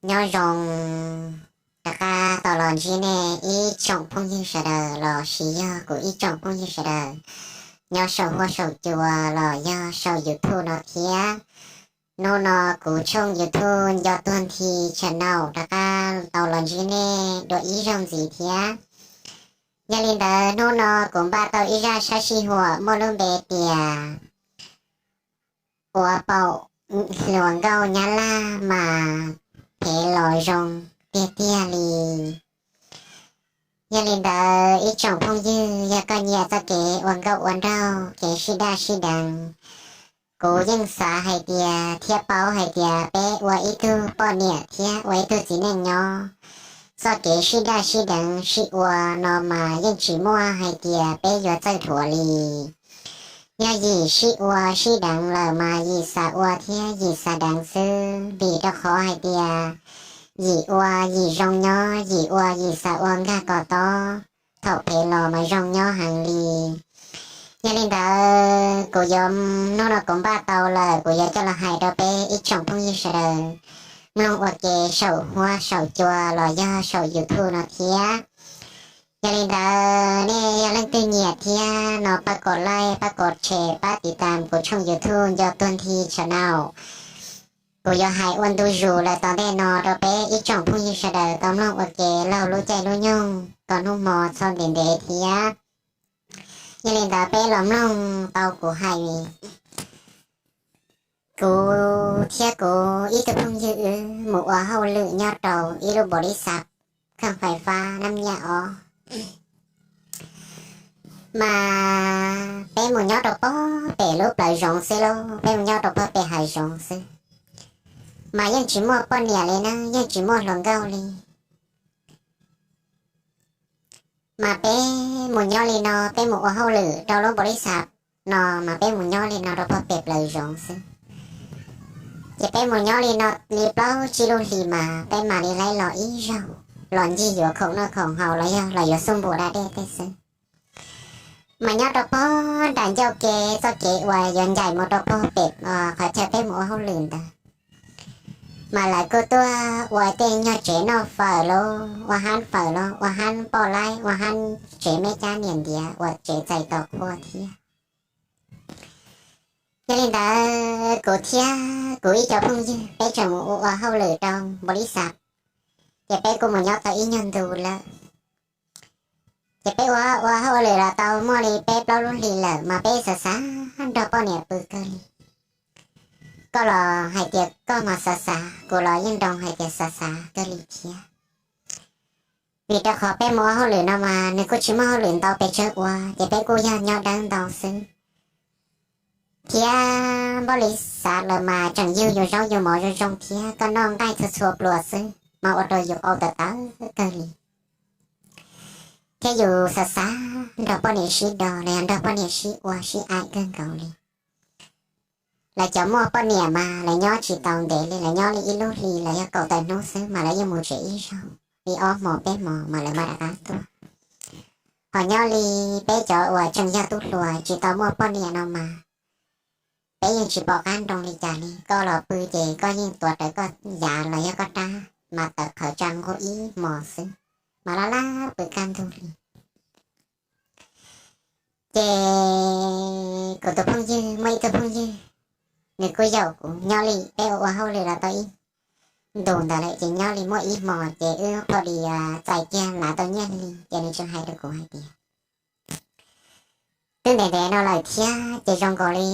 Nyob zoo, rov qab tau los ntsib nej ib tsoom phooj ywg sawv daws los sis yog kuv ib tsoom phooj ywg sawv daws nyob saum huab saum cua los yog saum YouTube no thiab. Hnub no kuv tshooj YouTube Nco Tuag Nthi Channel rov qab tau los ntsib nej dua ib zaug ntxiv thiab. Yog li ntawd hnub no kuv npaj tau ib zaj sab sij huam muaj lub npe tias ua paum hluas nkauj Nyab Laj mas phem los zoo tiag tiag li. Yog li ntawd ib tsoom phooj ywg, yog koj nyiam txoj kev ua nkauj ua nraug, kev sib daj sib deev, kuv yeej xav hais tias thiab paub hais tias peb ua ib tug poj niam thiab ua ib tug txiv neej nyob, txoj kev sib daj sib deev sib ua no mas yeej tsis muaj hais tias peb yuav txawj dhuav li. Yog yim sib ua sib deev lawm mas yim xav ua thiab yim xav deev xwb, vim rau qhov hais tias yim ua yim zoo nyob, yim ua yim xav ua nkag kom tob, thaum phem los mas zoo nyob heev li. Yog li ntawd kuv yuav, hnub no kuv npaj tau lawm, kuv yuav coj los hais rau peb ib tsoom phooj ywg sawv daws mloog ua ke saum huab saum cua los yog saum YouTube no thiab. Yog li ntawd nej yog leej twg nyiam thiab no pab kom like, pab kom share, pab tiv tam kuv tshooj YouTube Nco Tuag Nthi Channel. Kuv yuav hais ua ntu zus lawm tom ntej no rau peb ib tsoom phooj ywg sawv daws tau mloog ua ke laug lub caij lub nyoog kom hnub hmo txhob ntev ntev thiab. Yog li ntawd peb los mloog tau kuv hais. Kuv thiab kuv ib tug phooj ywg wb mus ua hauj lwm nyob rau ib lub npaum li xav kheej fais fab Nab Nyaj Ob. Mas peb mus nyob rau pob pem lub plawv zoov xwb lauj, peb mus nyob rau pob pem hav zoov xwb. Mas yeej tsis muaj poj niam li na, yeej tsis muaj hluas nkauj li. Mas peb mus nyob li no, peb mus ua hauj lwm rau lub npaum li xav no, mas peb mus nyob li no rau pob pem plawv zoov xwb. Ces peb mus nyob li no li plaub tsib lub hlis mas peb mam li laib los ib zaug, los ncig yuav khoom noj khoom haus los yog los yuav xub npum da dej tej xwb. Mas nyob rau pob nram ncauj ke txoj kev uas yuav ncaim mus rau pob pem qhov chaw peb mus ua hauj lwm ntawd, mas lawv kuj tuaj ua tej nyuag tsev noj fawm los ua hab fawm los ua hab poj laib, ua hab tsev me cab niam ntiav, ua tsev txais tos qhua thiab. Yog li ntawd kuv thiab kuv ib co phooj ywg peb tseem mus ua ua hauj lwm rau npaum li xav, ces peb kuj mus nyob tau ib nyuag ntu lawm. Ces peb ua ua hauj lwm los tau muaj li peb plaub lub hlis lawm mas peb xav xav nrog poj niam pw kawg li. Koj los hais tias koj mas xav xav, kuv los yeej nroo hais tias xav xav kawg li thiab. Vim rau qhov peb mus ua hauj lwm no mas nws kuj tsis muaj hauj lwm ntau pes tsawg ua, ces peb kuj yog nyob dawb ntau xwb. Thiab npaum li xav lawm mas tseem yug yus zaub yus mov zoo zoo thiab, koj noj nqaij txhua txhua pluas xwb mas ua rau yus qau tawv tawv kawg li. Thiab yus xav xav nrog poj niam sib do los yog nrog poj niam sib ua sib aim kawg nkaus li. Lawv cov muaj poj niam mas lawv nyob tsis tau ntev li, lawv nyob li ib lub hlis los yog kaum tawm hnub xwb mas lawv yeej mus tsev ib zaug, li ob hmos peb hmos mas lawv mam rov qab tuaj. Ho nyob li peb cov uas tseem yog tub hluas tsis tau muaj poj niam no mas peb yeej tsis pom qab nroo li cas li. Koj los pw ces koj yeej tuav rawv koj yav los yog koj rab mas tawv qhawv tsa nqug ib hmos xwb, mas laj laj pw kaj ntug li. Ces kuv tus phooj ywg, muaj ib tug phooj ywg, nws kuj yaum kuv nyob li peb ua ua hauj lwm los tau ib ntus ntawd lawm, ces nyob li muaj ib hmos ces wb pho dis txais kiag lav tau nyiaj hli, ces nws tseem hais rau kuv hais tias twb ntev ntev no lawm thiab ces zoo nkaus li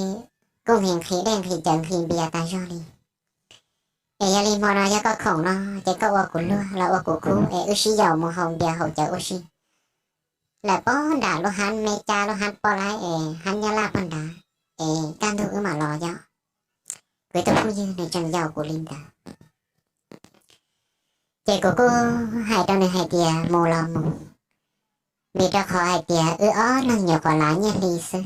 kuj nqhis nqhis dej nqhis cawv nqhis npias tas zog li. Es yog li hmo no yog koj khoom no ces koj ua kuv luag los ua kuv khub es wb sib yaum mus haus npias haus cawv ua si. Lawm pob nram lub hab me cab lub hab poj laib es hab nyab laj pog nrad, es kaj ntug wb mam los yom. Kuv tus phooj ywg nws tseem yaum kuv li ntawd. Ces kuv kuj hais rau nws hais tias mus los mus, vim rau qhov hais tias wb ob leeg nyuam qhuav lav nyiaj hli xwb.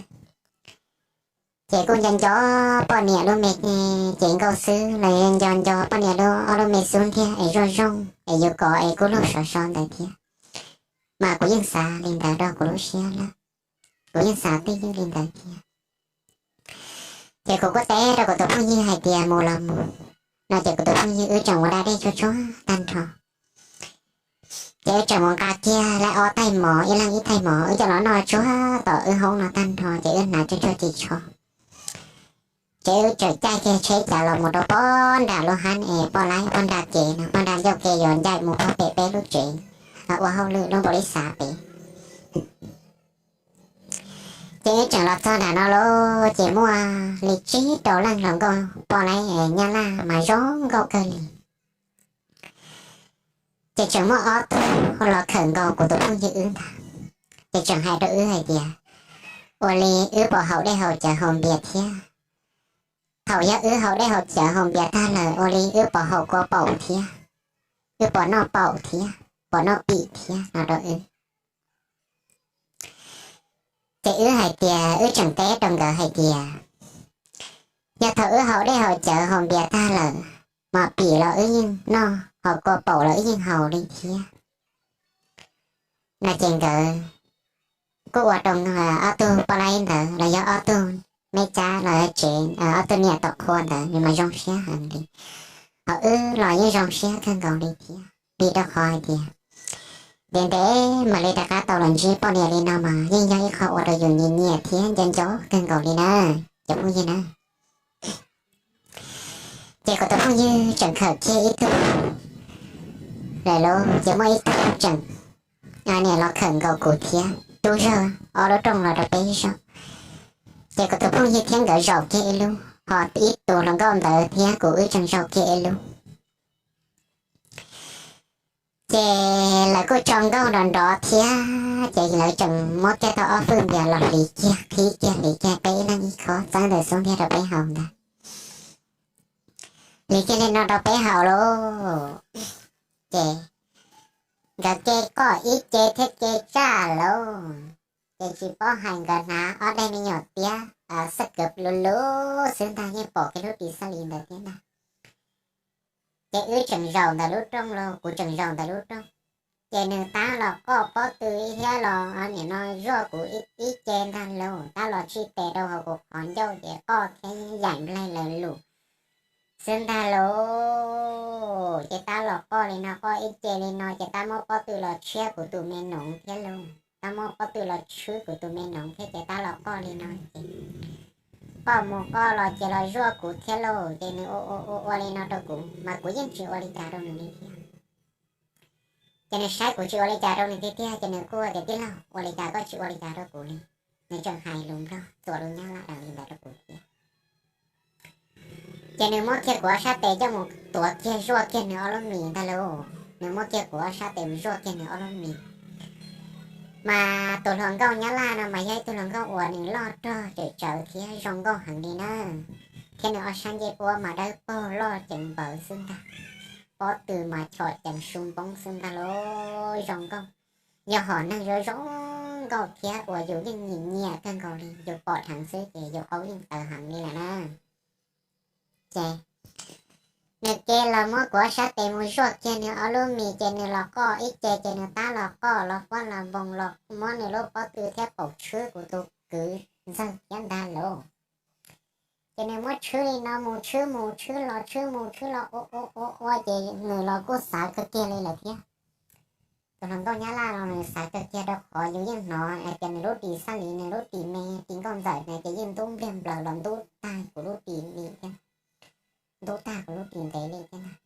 Ces kuj nco nco poj niam lub me cev nkauj xwb los nco nco poj niam lub ob lub me xub ntiag es zoo zoo es yuav kov es kub lug sov so ntawd thiab. Mas kuv yeej xav li ntawd rau kuv lub siab lawm, kuv yeej xav twj ywm li ntawd thiab. Ces kuv kuj teb rau kuv tus phooj ywg hais tias mus los mus, No ces kuv tus phooj ywg wb tseem ua da dej tsuag tsuag tag nrho. Ces wb tseem mus nqa kiag lawv ob taig mov, ib leeg ib taig mov, wb coj los noj tsuag tom wb hoob no tag nrho ces wb hnav tsuag tsuag ris tsho. Ces wb txawm caij kiag tsheb cav los mus rau pog nram lub hab es poj laib pog nram kev no, pog nram ncauj ke yuav ncaim mus pog pem peb lub tsev ua hauj lwm lub npaum li xav pem. Ces wb tseem los txog nram no lawm ces muaj li tsib rau leej hluas nkauj poj laib nyab laj mas zoo nkauj kawg li. Ces tseem muaj ob tug los khawm nkaus kuv tus phooj ywg wb ntag. Ces tseem hais rau wb hais tias, ua li wb puas haus dej haus cawv haus npias thiab? Thaum yog wb haus dej haus cawv haus npias tag lawm ua li wb puas haus kua paum thiab? Wb puas noj paum thiab, puas noj pim thiab no rau wb. Ces wb hais tias, wb tseem teb rau nkawd hais tias, yog thaum wb haus dej haus cawv haus npias tag lawm, mas pim los wb yeej noj, ho kua paum los wb yeej haus li thiab. No ces nkawd kuj ua rau ob tug poj laib ntawd los yog ob tug me cab los tsev, ob tug niam tom qhua ntawd nws mas zoo siab heev li. Ho wb los yeej zoo siab kawg nkaus li thiab, vim rau qhov hais tias ntev ntev mam li rov qab tau los ntsib poj niam li no mas yeej yog ib qho ua rau yus nyiam nyiam thiab nco nco kawg nkaus li na, cov phooj ywg na. Ces kuv tus phooj ywg tseem khawm kiag ib tug lawm lauj, ces muaj ib tug tseem niam los khawm nkaus kuv thiab, tub zawg ob lub rooj los rau peb zaug. Ces kuv tus phooj ywg thiab nkawd zaum kiag ib lub, ho ib tus hluas nkauj ntawd thiab kuv wb tseem zaum kiag ib lub. Ces lawv kuj tso nkauj nrov nrov thiab ces lawv tseem muab kiag tau ob fwj npias los hliv kiag, qhib kiag hliv kiag peb ib leeg ib khob txeeb ntawm xub ntiag rau peb haus ntag. Hliv kiag li no rau peb haus lauj, ces nkawd ke koj ib ce thiab ke tsaj lauj, ces tsis paub hais nkawd hnav ob daim me nyuam tiab xab kav luv luv xwb ntag, yeej pom kiag lub ris xab li ntawd thiab ntag. Ces wb tseem zaum ntawm lub rooj los kuv tseem zaum ntawm lub rooj, ces nws tab los qoj pob tw thiab los nim no zuaj kuv ib ce ntag lauj, tab los tsij tes rau hauv kuv qhov ncauj ces qoj thiab yaim nplaig lawv lus xwb ntag lauj. Ces tab los qoj li no, qoj ib ce li no ces tab muab pob tw los tshiab kuv tus me noov thiab lauj, tab muab pob tw los tshwb kuv tus me noov thiab ces tab los qoj li no ces qoj mus qoj los ces los zuaj kuv thiab lauj, ces nws ua ua ua ua li no rau kuv mas kuv yeej tsis ua li cas rau nws li thiab. Ces nws saib kuv tsis ua li cas rau nws tiag tiag ces nws kuj tias, tij laug, ua li cas koj tsis ua li cas rau kuv li? Nws tseem hais lus Nplog txuas lus Nyab Laj daws li ntawd rau kuv thiab. Ces nws muab kiag kuv ob sab tes coj mus tuav kiag zuaj kiag nws ob lub mis ntag lauj, nws muab kiag kuv ob sab tes mus zuaj kiag nws ob lub mis. Mas tus hluas nkauj Nyab Laj no mas yog ib tug hluas nkauj uas nws loj rog tsem tsawv thiab zoo nkauj heev li na, thiab nws ob sab ncej puab mas dawb paug loj ceev npawv xwb ntag, pob tw mas chom ceev su npoob xwb ntag lauj, zoo nkauj. Yog hom neeg zoo zoo nkauj thiab uas yus yeej nyiam nyiam kawg nkaus li, yus pom dheev xwb ces yus qau yeej tawv heev li lawm na. Ces nws ke los muab kuv ob sab tes mus zuaj kiag nws ob lub mis ces nws los qoj ib ce ces nws tab los qoj los puab los npoo los muab nws lub pob tw thiab paum tshwb kuv tus kwv ntxawg thiab ntag lauj. Ces nws muab tshwb li no mus tshwb mus tshwb los tshwb mus tshwb los ua ua ua ua ces nws los kuj xav kawg kiag li lawm thiab. Tus hluas nkauj Nyab Laj no nws xav kawg kiag rau qhov yus yeej hnov hais tias nws lub ris xab li, nws lub ris me ris nkauj ntxawm na ces yeej ntub npliag nplaws los ntub tag kuv lub ris li thiab, ntub tag kuv lub ris ntev li thiab ntag.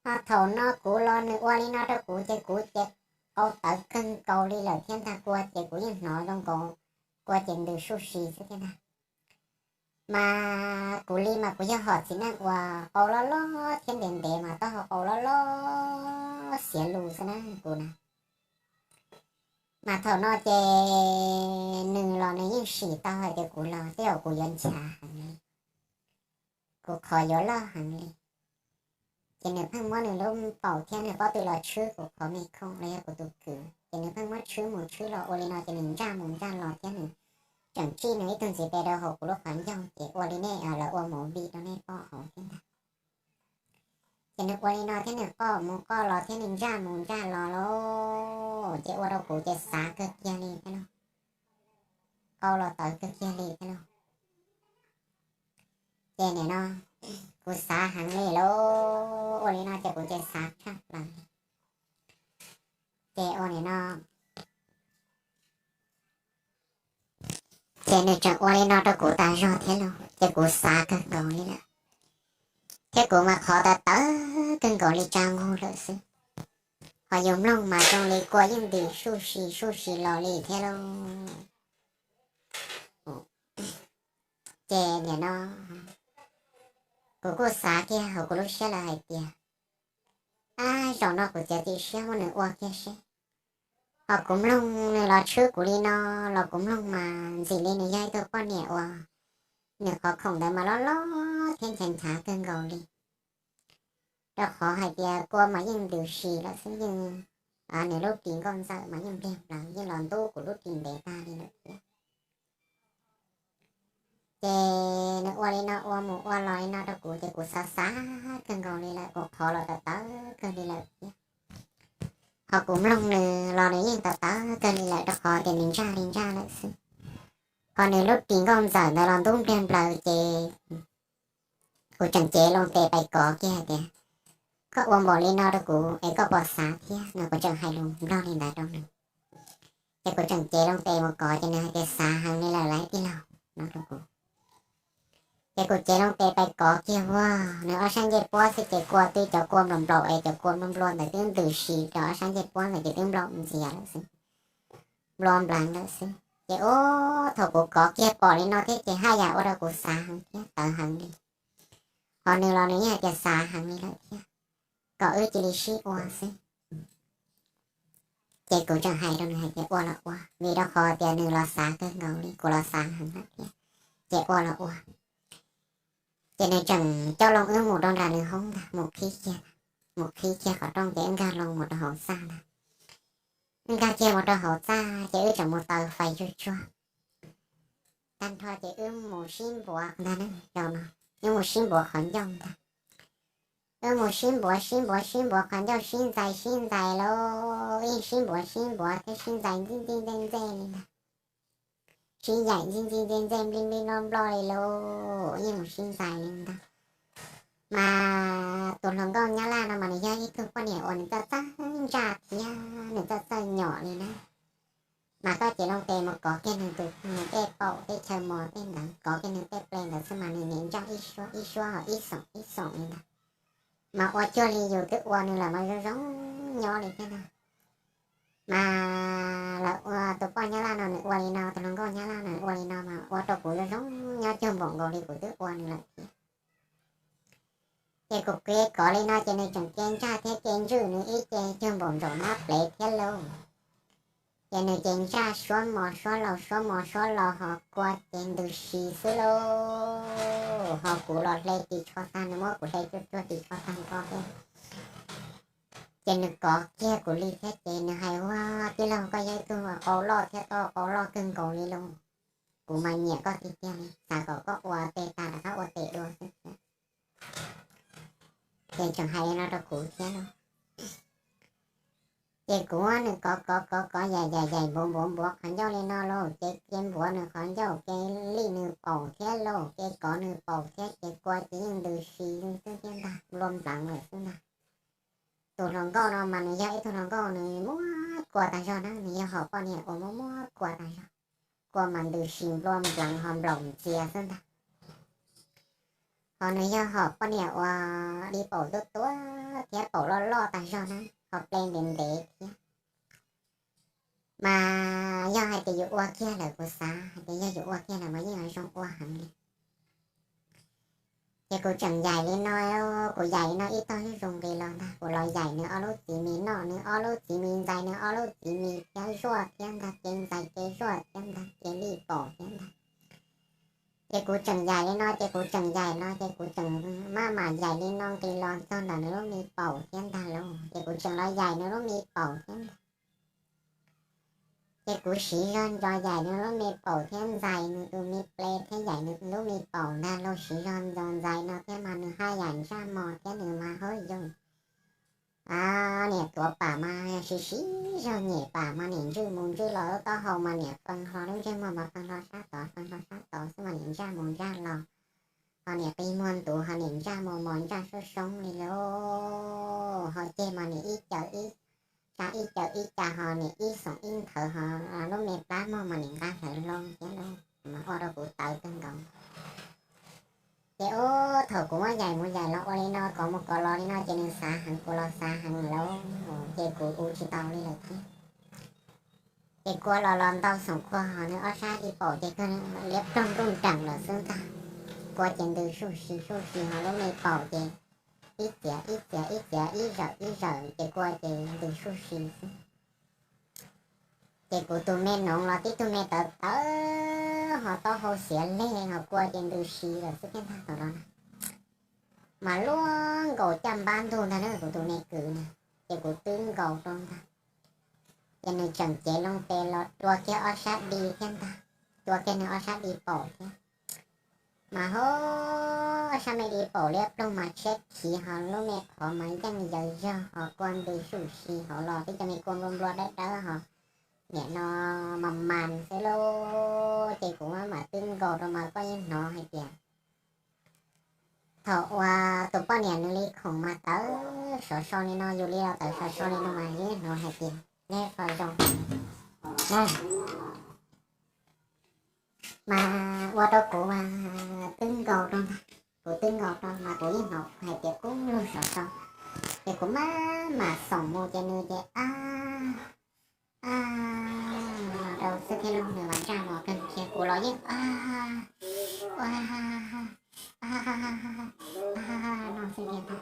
Ho thaum no kuv los nws ua li no rau kuv ces kuv ces qau tawv kawg nkaus li lawm thiab ntag, kua ces kuv yeej hnov zoo nkaus kua ces ntws suj si xwb thiab ntag. Mas kuv li mas kuv yog hom txiv neej uas qau loj loj thiab ntev ntev mas taub hau qau loj loj xiav lus xwb na kuv na. Mas thaum no ces nws los nws yeej sim tau hais tias kuv los tej zaum kuv yuav nchav heev li, kuv qhov yuav loj heev li. Ces nws pheej muab nws lub paum thiab nws pob tw los tshwb kuv qhov me khoom los yog kuv tus kwv, ces nws pheej muab tshwb mus tshwb los ua li no ces nws ntsaj mus ntsaj los thiab nws tseem tsij nws ib tug ntxiv tes rau hauv kuv lub qhov ncauj ces ua li nej lawv ua movie rau nej pom hauv thiab ntag. Ces nws ua li no thiab nws qoj mus qoj los thiab nws ntsaj mus ntsaj los lauj, ces ua rau kuv ces xav kawg kiag li thiab lauj, qau los tawv kawg kiag li thiab lauj. Ces nim no Kuv xav heev li lauj, ua li no ces kuv ces xav tshaj plaws li. Ces ua li no, ces nws tseem ua li no rau kuv tas zog thiab lauj, ces kuv xav kawg nkaus li lawm, thiab kuv mas qhov tawv tawv kawg nkaus li tsa nkaus lawm xwb. Ho yus mloog mas zoo li kua yeej ntws suj si suj si los li thiab lauj. Ces nim no kuv kuj xav kiag hauv kuv lub siab lawm hais tias, ab, zaum no kuv txiav txim siab muab nws ua kiag seb. Ho kuv mloog nws los tshwb kuv li no, los kuv mloog mas ntxim li nws yog ib tug poj niam uas nws qhov khoom ntawd mas loj loj thiab nchav nchav kawg nkaus li. Rau qhov hais tias kua mas yeej ntws si lawm xwb, yeej, nws lub ris nkauj ntxawm mas yeej npliag plaws, yeej los ntub kuv lub ris ntev tag li lawm thiab. Ces nws ua li no ua mus ua los li no rau kuv ces kuv xav xav kawg nkaus li lawm, kuv qhov los tawv tawv kawg li lawm thiab. Ho kuv mloog nws los nws yeej tawv tawv kawg li lawm rau qhov tias nws ntsaj li ntsaj lawm xwb. Ho nws lub ris nkauj ntxawm ntawd los ntub npliag nplaws ces kuv tseem cev loo tes pais kov kiag hais tias, koj ua npaum li no rau kuv es koj puas xav thiab no, kuv tseem hais lus nplog li ntawd rau nws. Ces kuv tseem cev loo tes mus kov ces nws hais tias xav heev li lawm lauj tij laug no rau kuv. Ces kuv cev loo tes pais kov kiag ua, nws ob sab ncej puab xwb ces kua twb, cov kua nplaum nplaum es cov kua nplua nplua ntawd twb ntws si rau ob sab ncej puab ntawd ces twb nplaum ntxias lawm xwb, nplua npleev lawm xwb. Ces ub, thaum kuv kov kiag pom li no thiab ces haj yam ua rau kuv xav heev thiab tawv heev li. Ho nws los nws yeej hais tias xav heev li lawm thiab, kom wb cia li sib ua xwb. Ces kuv tseem hais rau nws hais tias ua los ua, vim rau qhov tias nws los xav kawg nkaus li, kuv los xav heev lawm thiab, ces ua los ua. Ces nws tseem coj loo wb mus rau nram nws hoob ntag, mus qhib kiag, mus qhib kiag qhov rooj ces wb nkag loo mus rau hauv txaj ntag. Wb nkag kiag mus rau hauv txaj ces wb tseem mus taws fais tsuag tsuag tag nrho ces wb mus sib npuav ntag, wb mus sib npuav qhov ncauj ntag. Wb mus sib npuav sib npuav sib npuav qhov ncauj, sib ntxais sib ntxais lauj, yeej sib npuav sib npuav thiab sib ntxais ntxij ntxij ntxej ntxej li ntag. Sib yaim ntxij ntxij ntxej ntxej nplij nplij nploj nploj li lauj, yeej mus sib ntxais li ntag. Mas tus hluas nkauj Nyab Laj no mas nws yog ib tug poj niam uas nws txawj txawj ntsaj thiab nws txawj txawj nyom li na. Mas koj cev loo tes mus kov kiag nws tus, nws tej paum tej chaw mos tej ntawd, kov kiag nws tej ple ntawd xwb mas nws niaj ntsaj ib suab ib suab ho ib xoom ib xoom li ntag. Mas ua cuag li yus twb ua nws lawm mas zoo zoo nyob li thiab ntag. Mas lawv ua, tus poj Nyab Laj no nws ua li no, tus hluas nkauj Nyab Laj no nws ua li no mas ua rau kuv zoo zoo nyob cuag npaum nkaus li kuv twb ua nws lawm thiab. Ces kuv kuj kov li no ces nws tseem ce ntsaj thiab ce ntswj nws ib ce cuag npaum ntsaum nab plev thiab lauj. Ces nws ces ntsaj suab mos suab laus suab mos suab laus ho kua ces ntws si xwb lauj. Ho kuv los hle ris tsho tag, nws muab kuv hle tsuag tsuag ris tsho tag nrho thiab. Ces nws kov kiag kuv li thiab ces nws hais ua, tij laug, koj yog ib tug qau loj thiab tau qau loj kawg nkaus li lauj. Kuv mas nyiam koj tiag tiag li, xav kom koj ua tes tag rov qab ua tes dua xwb thiab. Ces tseem hais li no rau kuv thiab lauj. Ces kuv nws kov kov kov kov yaim yaim yaim npuav npuav npuav qhov ncauj li no lauj, ces ce npuav nws qhov ncauj, ce lij nws paum thiab lauj, ce kov nws paum thiab, ces kua ces yeej ntws si xwb thiab ntag, nplua npleev lawm xwb ntag. Tus hluas nkauj no mas nws yog ib tug hluas nkauj nws muab kua tag zog na, nws yog hom poj niam uas muab muab kua tag zog. Kua mas ntws si nplua npleev ho nplaum ntxias xwb ntag. Ho nws yog hom poj niam uas li paum tuab tuab thiab paum loj loj tag zog na, ho ple ntev ntev thiab. Mas yog hais tias yus ua kiag lawm, kuv xav hais tias yog yus ua kiag lawm mas yeej yuav zoo ua heev li. Ces kuv tseem yaim li no, kuv yaim li no ib tog zuj zus nqis los ntag, kuv los yaim nws ob lub txiv mis, noj nws ob lub txiv mis, ntxais nws ob lub txiv mis thiab zuaj thiab ntag, kev ntxais kev zuaj thiab ntag, kev lij paum thiab ntag. Ces kuv tseem yaim li no, ces kuv tseem yaim no, ces kuv tseem maj mam yaim li no nqis los txog ntawm nws lub me paum thiab ntag lauj, ces kuv tseem los yaim nws lub me paum thiab ntag. Ces kuv siv zog ntso yaim nws lub me paum thiab ntxais nws tus me ple thiab yaim nws lub me paum ntag lauj, siv zog ntso ntxais no thiab mas nws haj yam ntsaj mos thiab nws mas haub yoog. Niam tuav pam mas siv siv zog nyem pam mas niam ntswj mus ntswj los lub taub hau mas niam fee hlo lub ntsej muag mas fee hlo sab tod fee hlo sab tod xwb mas niam ntsaj mus ntsaj los. ho nim qi muag ntuv ho nim ntsaj mos mos ntsaj soob soob li lauj, ho ceg mos nim ib caws ib, tsa ib caws ib ca ho nim ib xoom ib nthawv ho lub me plab mog mos nim nqa hlawv hlo thiab lauj, mas ua rau kuv tawv kawg nkaus. Ces ub thaum kuv muab yaim mus yaim los ua li no kov mus kov los li no ces nws xav heev kuv los xav heev lauj, ces kuv ua tsis tau li lawm thiab. Ces kua los los ntau xoom kua ho nws ob sab li paum ces kawg liab ploog nruj nreem lawm xwb ntag. Kua ces ntws suj si suj si ho lub me paum ces ib txiav ib txiav ib txiav ib zawm ib zawm ces kua ces ntws suj si xwb. Ces kuv tus me noov los tib tug me tawv tawv ho taub hau xiav leg ho kua ces ntws si lawm xwb thiab ntag thaum no na. Mas luaj nkaus caj npab ntug ntag na kuv tus me kwv na, ces kuv twb nkaus rau ntag. Ces nws tseem cev loo tes los rua kiag ob sab di thiab ntag, rua kiag nws ob sab di paum thiab. Mas ho ob sab me di paum liab ploog mas tshiab khiv ho lub me qhov mas yeej yawg yog ho kua ntws suj si hauv los tib co me kua nplua nplua dawb dawb ho nim no mas mas xwb lauj. Ces kuv maj mam twb nkaus rau mas koj yeej hnov hais tias thaum uas tus poj niam nws li khoom mas tawv sov so li no, yus li los tawv sov so li no mas yeej hnov hais tias neb qhov zoo mas ua rau kuv mas twb nkaus rau ntag. Kuv twb nkaus rau mas kuv yeej hnov hais tias kub lug sov so. Ces kuv maj mam xoom mus ces nws ces a a rau xwb thiab lauj, nws mas ntsaj mos kawg kiag kuv los yeej a a a no xwb thiab ntag.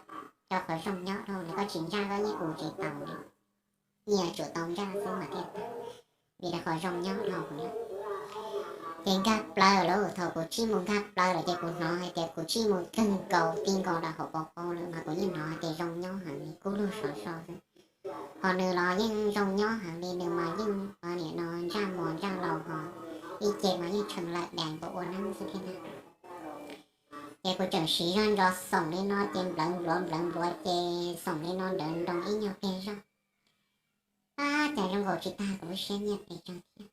Cov qhov zoo nyob dhau, nws koj tsis ntsaj koj yeej ua tsis tau li. Nyias tsum tau ntsaj xwb mas thiaj tau, vim rau qhov zoo nyob dhau lawm. Ces nkag plaws lawm, thaum kuv tsij mus nkag plaws lawm ces kuv hnov hais tias kuv tsij mus kawg nkaus ti nkaus rau hauv paus paus lawm mas kuv yeej hnov hais tias zoo nyob heev li, kub lug sov so xwb. Ho nws los yeej zoo nyob heev li, nws mas yeej nim no ntsaj mos ntsaj laus ho ib ce mas yeej tshee lawm dees nkaus ua neeb xwb thiab ntag. Ces kuv tseem siv zog ntso xoom li no ces nplawv npluav nplawv npluav ces xoom li no nrawv nroo ib nyuag pliag zog. Ab, cas zoo nkaus tsis tag kuv lub siab nyiaj pes tsawg thiab.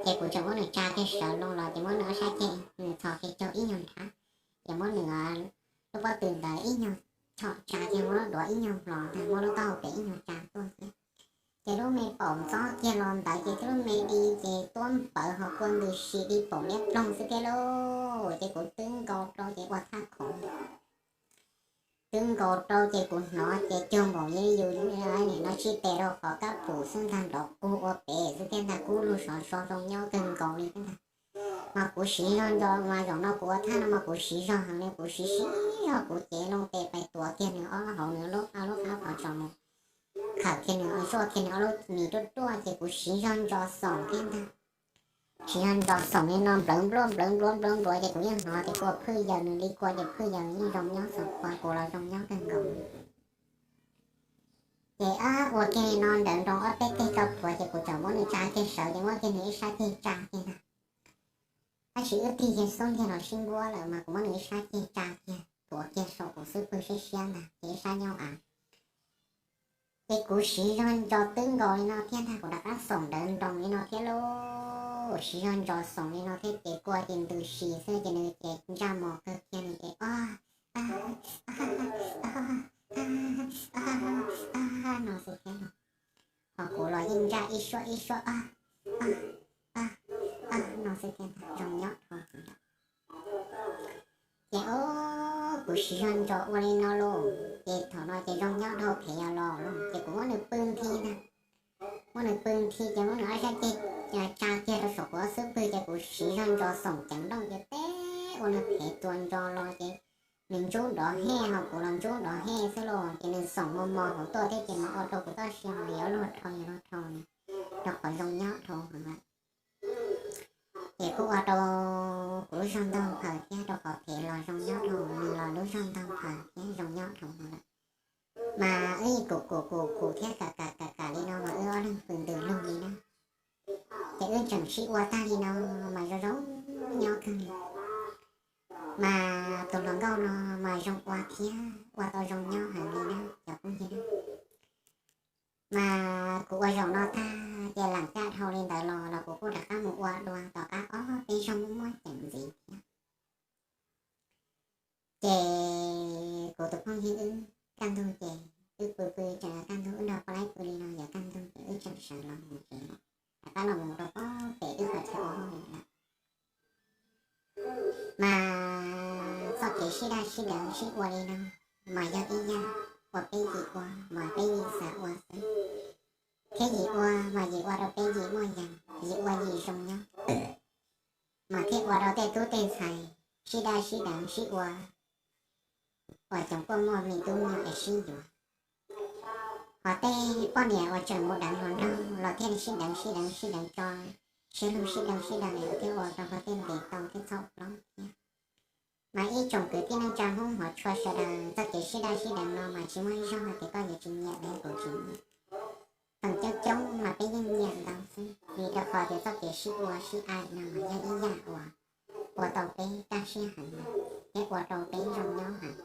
Ces kuv tseem muab nws tsa kiag sawv loo los ces muab nws ob sab ceg nws txhos kiag caug ib nyuag nrhav, ces muab nws lub pob tw ntawd ib nyuag chom tsa kiag, muab lub duav ib nyuag hlo ntag, muab lub taub hau pem ib nyuag tsa tuaj thiab. Ces lub me paum ntxob kiag los ntawd ces lub me di ces tuab npawv ho kua ntws si di paum liab ploog xwb thiab lauj. Ces kuv twb nkaus rau ces ua thaj khoom twb nkaus rau ces kuv hnov ces cuag npaum li yus nim no tsij tes rau qhov kab pum xwb ntag, nrov qug ua pem xwb thiab ntag, kub lug sov so zoo nyob kawg nkaus li thiab ntag. Mas kuv siv zog ntso mas zaum no kuv ua thaj no mas kuv siv zog heev li, kuv siv siv zog kuv cev loo tes pais tuav kiag nws ob lub hauv, nws lub ob lub qab qhov tsos mus, khawm kiag nws, zuaj kiag nws ob lub mis ruaj ruaj ces kuv siv zog ntso xoom thiab ntag. Siv zog ntso xoom li no nplawv npluav nplawv npluav nplawv npluav ces kuv yeej hnov tias kua phwj yaws, nws li kua ces phwj yaws yeej zoo nyob, xoom kua kuv los zoo nyob kawg nkaus. Ces ab ua kiag li no nrawv nroo ob peb teg tso plhuav ces kuv tseem muab nws tsa kiag sawv ces muab kiag nws ib sab ceg tsa kiag ntag. Tab sis wb tig kiag xub ntiag los sib npuab lawm mas kuv muab nws ib sab ceg tsa kiag tuav kiag saum kuv xub pwg siab siab ntag ces ib sab nyob av. Ces kuv siv zog ntso twb nkaus li no thiab ntag, kuv rov qab xoom nrawv nroo li no thiab lauj, siv zog ntso xoom li no thiab ces kua ces ntws si xwb ces nws ces ntsaj mos kawg kiag nws ces o no xwb thiab no. Ho kuv los yeej ntsaj ib suab ib suab o o no xwb thiab ntag, zoo nyob dhau. Ces o kuv siv zog ntso ua li no lauj, ces thaum no ces zoo nyob dhau phem yog los lauj, ces kuv muab nws pw nthi ntag. Muab nws pw nthi ces muab nws ob sab ceg tsa kiag rau saum kuv ob xub pwg ces kuv siv zog ntso xoom ceev nrooj ces teb ua nws phem tua ntso los ces nws ntsub nrov hej ho kuv los ntsub nrov hej xwb lauj, ces nws xoom mos mos hauv tuaj thiab ces mas ua rau kuv toj siab mas yuav luag dhau yuav luag dhau na, rau qhov zoo nyob dhau heev lawm. Ces kuj ua rau kuv lub zog ntog nphaws thiab rau qhov phem los zoo nyob dhau, nws los lub zog ntog nphaws thiab zoo nyob dhau heev lawm. Mas wb yeej kum kum kum kum thiab kam kam kam kam li no mas wb ob leeg pw ntws lug li na. Ces wb tseem sib ua tag li no mas zoo zoo nyob kawg li. Mas tus hluas nkauj no mas zoo ua thiab ua tau zoo nyob heev li na cov phooj ywg. Mas kuv ua zaum no tag ces lam caj dhau li ntawd los los kuv kuj rov qab mus ua dua tom qab ob peb zaug muaj muaj ceem ntxiv thiab. Ces kuv tus phooj ywg wb kaj ntug ces wb pw pw tseem yuav kaj ntug, wb nrog poj laib pw li no yuav kaj ntug ces wb tseem sawv los mus tsev lawm, rov qab los mus rau pem wb qhov chaw ua hauj lwm lawm. Mas txoj kev sib daj sib deev sib ua li no mas yog ib yam uas peb yim ua mas peb yim xav ua xwb, thiab yim ua mas yim ua rau peb yim muaj yees, yim ua yim zoo nyob, mas thiaj ua rau tej tub tej ntxhais sib daj sib deev sib ua, uas cov kuaj muaj me tub me nyuam es sib yuav. Hos tej poj niam uas tseem mus deev hluas nraug los thiaj li sib deev sib deev sib deev tso, sib hlub sib deev sib deev los thiaj ua rau luag tej ntes tau thiab txhaum plaub thiab. Mas ib tsoom kwv tij neej tsa Hmoob hmov tshua sawv daws, txoj kev sib daj sib deev no mas tsis muaj ib zaug hais tias koj yuav tsis nyiam los kuv tsis nyiam. Feem coob coob mas peb yeej nyiam ntau xwb, vim rau qhov tias txoj kev sib ua sib aim no mas yog ib yam uas ua tau peb kaj siab heev thiab ua rau peb zoo nyob heev.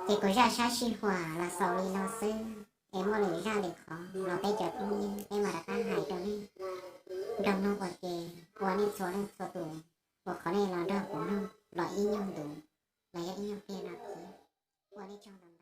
Ces kuv zaj sab sij huam los xaus li no xwb, es muaj lwm zaj lwm qhov los peb cov phooj ywg peb mam rov qab hais rau nej nrog mloog ua ke, ua nej txhua leej txhua tus uas qhov nej los nrog kuv mloog los ib nyuag ntu los yog ib nyuag pliag no thiab, ua nej tsaug ntau.